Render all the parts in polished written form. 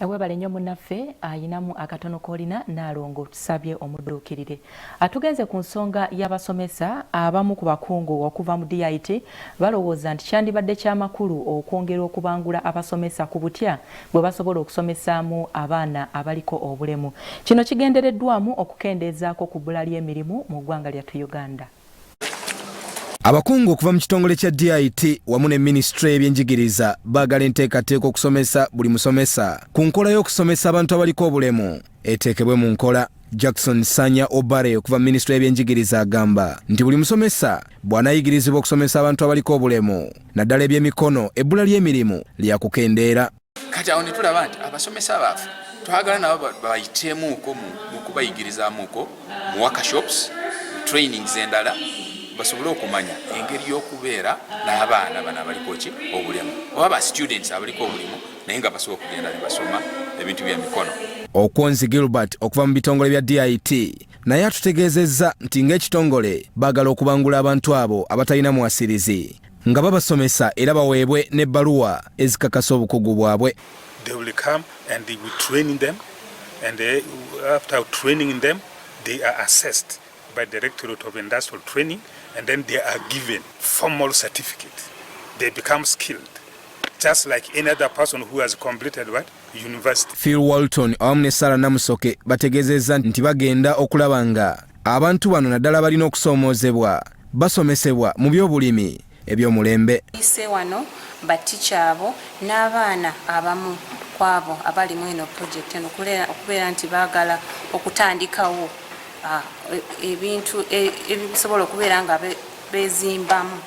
Webale nnyo munnaffe ayinamu akatono k'olina Nnaalongo tusabye omudduukirire. Atugenze ku nsonga y'abasomesa abamu ku bakungu okuva mu DIT balowooza nti kyandibadde ky'amakulu okwongera okubangula abasomesa ku butya bwe basobola okusomesaamu abaana abaliko obulemu. Kino kigendereddwamu okukendeezaako ku bbula ly'emirimu mu ggwanga lyattu Uganda. Abakungu okuva mu kitongole kya DIT wamu ne minisitule y'ebyenjigiriza baagala enteekateeka okusomesa buli musomesa ku nkola y'okusomesa abantu abaliko obulemu eteekebwe mu nkola. Jackson Sanya Obare okuva mu minisitule y'ebyenjigiriza agamba nti buli musomesa bw'anaayigirizibwa okusomesa abantu abaliko obulemu naddala ebyemikono ebbula ly'emirimu lyakukendeera. Kati awo ne tulaba nti abasomesa baffe twagala nabo bayiteemuuko mu kubayigirizaamuuko mu workshops, trainings endala basobole okumanya engeri y'okubeera n'abaana bano abaliko ki obulemu oba ba students abaliko obulimu naye nga basobola okugenda ne basoma ebintu by'emikono. Okwonzi Gilbert okuva mu bitongole bya DIT naye atutegeezezza nti ng'ekitongole baagala okubangula abantu abo abatalina mwasirizi nga babasomesa era baweebwe n'ebbaluwa ezikakasa obukugu bwabwe. They will come and they will train them and they, after training them they are assessed by Directorate of Industrial Training and then they are given formal certificate. They become skilled just like any other person who has completed what? University. Phil Walton awamu ne Sarah Namusoke bategeezezza nti bagenda okulaba nga abantu bano naddala balina okusoomoozebwa basomesebwa mu byobulimi eby'omulembe. Ise wano batica abo n'abaana abamu kwabo abali mu eno project eno okubeera nti baagala okutandikawo ebintu ebisobola okubeera nga bezimbamu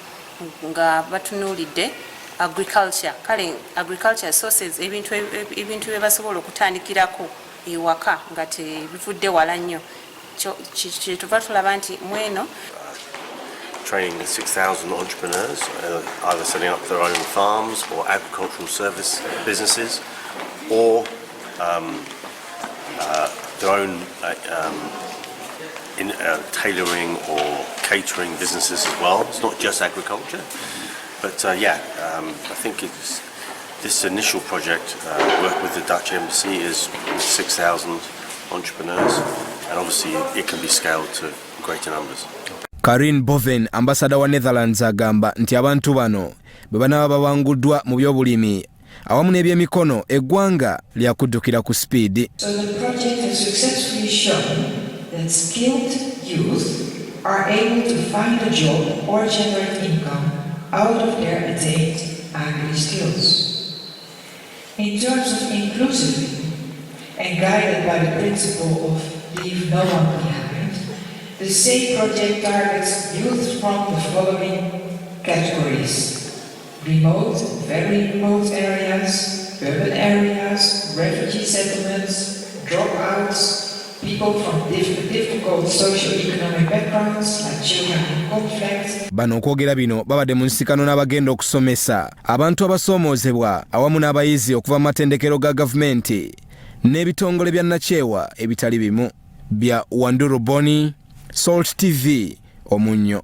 nga batunuulidde agriculture, kale agriculture sources, ebintu ebintu bye basobola okutandikirako ewaka nga tebivudde wala nnyo. Kyetuva tulaba nti mweno training 6,000 entrepreneurs, either setting up their own farms or agricultural service businesses, or their own tailoring or catering businesses as well. It's not just agriculture, but yeah, I think it's this initial project, work with the Dutch Embassy, is 6,000 entrepreneurs, and obviously it can be scaled to greater numbers. Karin Boven, ambasada wa Netherlands, agamba nti abantu bano bwe banaaba babanguddwa mu byobulimi awamu n'ebyemikono eggwanga lyakuddukira ku sipiidi. So the project has successfully shown that skilled youth are able to find a job or generate income out of their attained agri skills. In terms of inclusivity and guided by the principle of leave no one behind, the SAY project targets youth from the following categories: remote, very remote areas, urban areas, refugee settlements, dropouts, people from difficult socio-economic backgrounds like children in conflict. Bano okwogera bino babadde mu nsikano n'abagenda okusomesa abantu abasoomoozebwa awamu n'abayizi okuva mu matendekero ga gavumenti n'ebitongole bya nnakyewa ebitali bimu. Bya Wanduru Boni, Salt TV, Omunnyo.